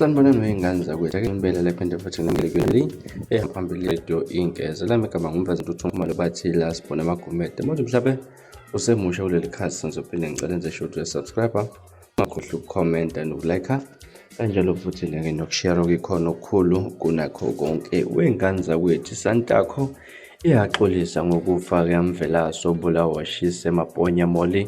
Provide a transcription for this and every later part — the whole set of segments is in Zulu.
Sanibonani wey'ngane zakwethu, ake ngibelele phinde futhi ngibelele phambili radio inkeze lami igama ngumveza ntuthu nxumalo bathi la sibona amagumede. Manje mhlawumbe usemusha kuleli khasi, ngizophinde ngicela enze sure ukuthi subscribe, ungakhohlwa ukukhomenta nokulike kanjalo futhi neke nokushare okuyikhona okukhulu kunakho konke. Wey'ngane zakwethu, iSantaco iyaxolisa ngokufa kukaMvelase obulawa washisa eMaponya Mall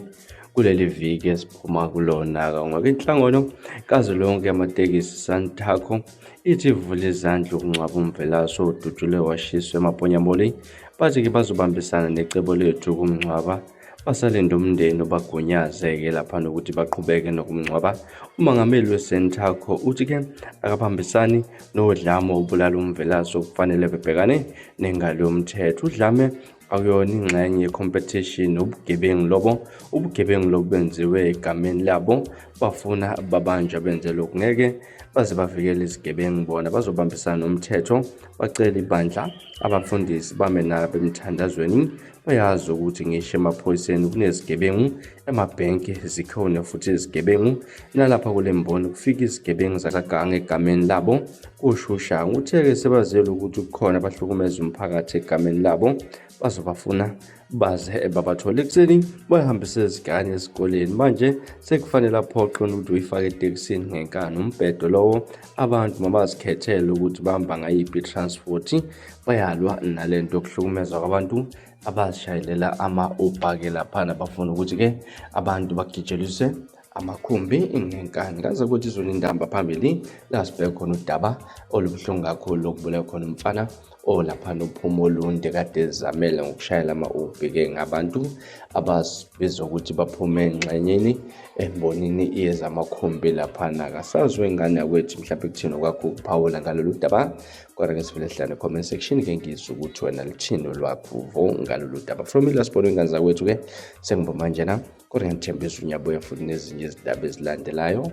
kuleli viki esiphuma kulona. Ngoba inhlangano kazwelonke yamatekisi Santaco ithi ivule izandla ukungcwaba uMvelase odutshulwe washiswa eMaponya Mall. Bathi-ke bazobambisana necebo lethu ukumngcwaba, basalinde umndeni obagunyaze-ke laphana ukuthi baqhubeke nokumngcwaba. Umangameli weSantaco uthi-ke akabambisani nodlame obulala uMvelase, okufanele bebhekane nengalo yomthetho. Udlame akuyona ingxenye ye-competition, ubugebengu lobo, ubugebengu lobu benziwe egameni labo, bafuna babanjwa benze lokhu, ngeke baze bavikele izigebengu, bona bazobambisana nomthetho. Bacela ibandla, abafundisi bame nabo emthandazweni, bayazi ukuthi ngisho emaphoyiseni kunezigebengu, emabhenki zikhona futhi izigebengu, nalapha kule mboni kufika izigebengu zaganga egameni labo, kusho uShangu. Uthe-ke sebazele ukuthi kukhona abahlukumeza umphakathi egameni labo, bazobafuna baze babathole. Ekuseni bayahambisa izingane esikoleni, manje sekufanele aphoqe ukuthi uyifake etekisini ngenkani. Umbhedo lowo, abantu mabazikhethele ukuthi bahamba ngayiphi i-transport. Bayalwa nale nto yokuhlukumezwa kwabantu abazishayelela ama-Uber-ke laphana, bafuna ukuthi-ke abantu bagijeliswe amakhumbi ngenkani. Ngaze ukuthi izulu indamba phambili la sibheke khona udaba olubuhlungu kakhulu lokubulawa khona umfana olaphana uphuma olundi kade ezamela ngokushayela ama-Uber-ke ngabantu abazibiza ukuthi baphume engxenyeni embonini yezamakhumbi laphana. Kasazi wengane yakwethu mhlawumbe kuthini okwakho ukuphawula ngalolu daba, kodwa ke sivele sihlale comment section ke ngizwe ukuthi wena luthini olwakho uvo ngalolu daba. From ila sibona ingane zakwethu ke sengiboma njena, kodwa ngithembisa unyabuya futhi nezinye izindaba ezilandelayo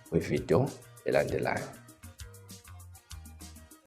kwividiyo elandelayo.